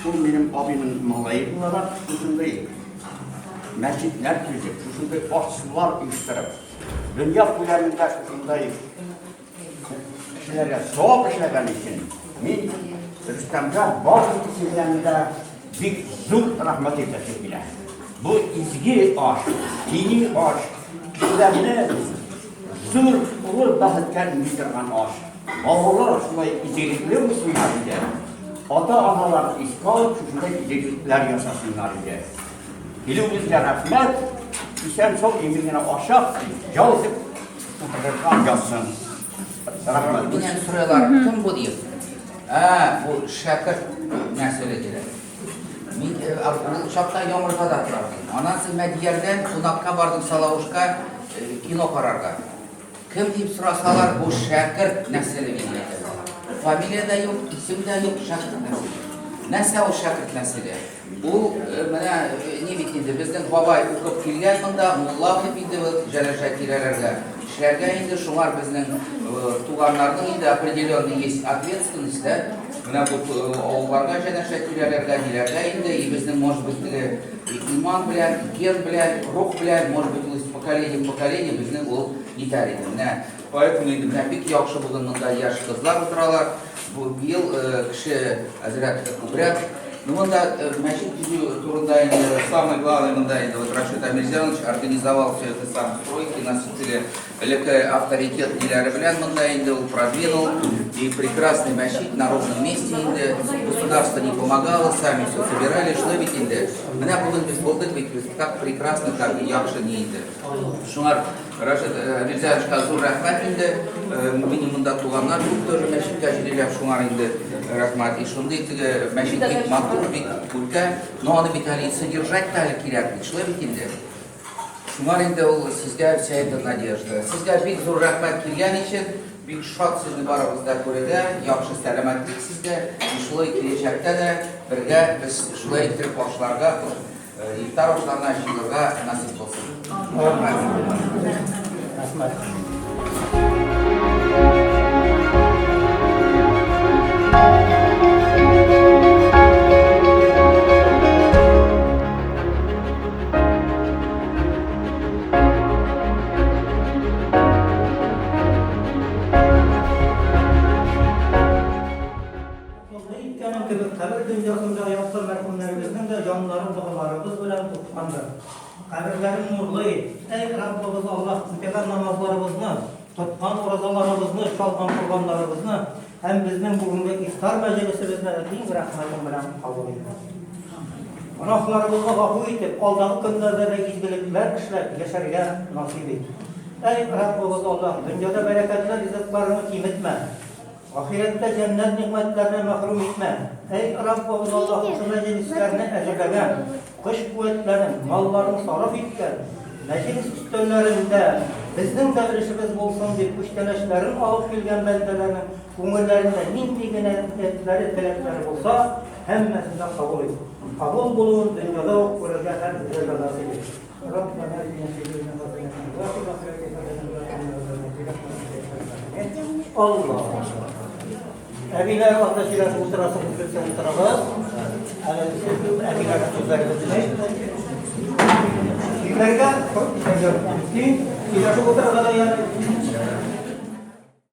Ул минем абыйның малае буларак шушындый мәчетләр төзеп, шушындый аш-сулар оештырып, дөнья күләмендә шушындый кешеләргә савап эшләгән өчен мин Рөстәмгә барлык исемнән дә бик зур рәхмәт әйтәсем килә. Бу изге аш, дини аш, кешеләрне зур олы бәхеткә өнди торган аш. Балалар шулай изгелекле булсыннар иде. Ата-аналарны искә алып, шушындай изгелекләр ясасыннар иде. Килүегезгә рәхмәт. Исән-сау имин генә ашап, ял итеп утырырга язсын. Рәхмәт. Миннән сорыйлар, кем бу дип. Ә, бу шәкерт нәселе диләр. Мин ул чакта Йомыргада тора идем. Аннан соң Мәдиярдән кунакка бардым Салавышка кино карарга. Кем дип сорасалар, бу шәкерт нәселе дип әйтәләр. Фамилия дә юк, исем дә юк, шәкерт нәселе. Нәрсә ул шәкерт нәселе? Ул менә ни бит инде, безнең бабай укып килгән монда, мулла булып инде ул җәләшә тирәләргә эшләргә инде, шуңар безнең туганнарның инде определенный есть ответственность, да, менә бу авылларга җәнәшә тирәләргә, ниләргә инде, и безнең, может быть, теге иман белән, ген белән, рух белән, может быть, ул из поколения в поколение безнең ул нитәр иде. Менә поэтому инде менә бик яхшы бүген монда яшь кызлар утыралар. Бу быел кеше әзрәк күбрәк. Ну, монда мәчет төзү турында инде самый главный монда инде вот Рашид Амирзянович организовал все это сам стройки, насытили элекке авторитет ниләре белән монда инде ул продвинул. И прекрасный мәчет на ровном месте инде. Государство не помогало, сами все собирали, шулай бит инде. Менә бүген без булдык бит, без так прекрасно, так яхшы ни инде. Шуңар Рашид Мирзаевичка зур рәхмәт инде. Минем монда туганнар күп тоже мәчеткә йөриләр, шуңар инде рәхмәт. И шундый теге мәчет бик матур, бик күркәм. Но аны бит әле содержать та әле кирәк бит, шулай бит инде. Шуңар инде ул сезгә вся эта надежда. Сезгә бик зур рәхмәт килгән өчен. Бик шат сезне барыгыз да күрергә, яхшы сәламәтлек сезгә. И шулай киләчәктә дә бергә без шулай иттереп ашларга, Ифтар ашларына җыелырга насыйп булсын. Рәхмәт. Алла иткәнең кебек, кабер дөньясында яткан мәрхүмнәребезнең дә җаннарын догаларыбыз белән тоткандыр. Каберләрен нурлы ит. Әй, Раббыбыз Аллаһ, үтәгән намазларыбызны, тоткан уразаларыбызны, чалган корбаннарыбызны һәм безнең бүгенге ифтар мәҗлесебезне дә киң рәхмәтең белән кабул ит. Гөнаһларыбызны гафу итеп, алдагы көннәрдә дә изгелекләр эшләп яшәргә насыйп ит. Әй, Раббыбыз Аллаһ, дөньяда бәрәкәтле ризыкларыңны киметмә. Ахирәттә җәннәт нигъмәтләреннән мәхрүм итмә. Әй Раббыбыз Аллаһ, шушы мәҗлесләрне әзерләгән, көч-куәтләрен, малларын сарыф иткән, мәҗлес өстәлләрендә безнең дә өлешебез булсын дип күчтәнәчләрен алып килгән бәндәләрнең күңелләрендә нинди генә ниятләре, теләкләре булса, һәммәсен дә кабул ит. Кабул булуын дөньяда ук күрергә һәрберебезгә дә насыйп ит. Алла. Әбиләр анда сөйләшеп утырасың, килсә утырыгыз. Әле әбиләр сүзләре бетми. Ирләргә мөмкин, сөйләшеп утырырга да ярый.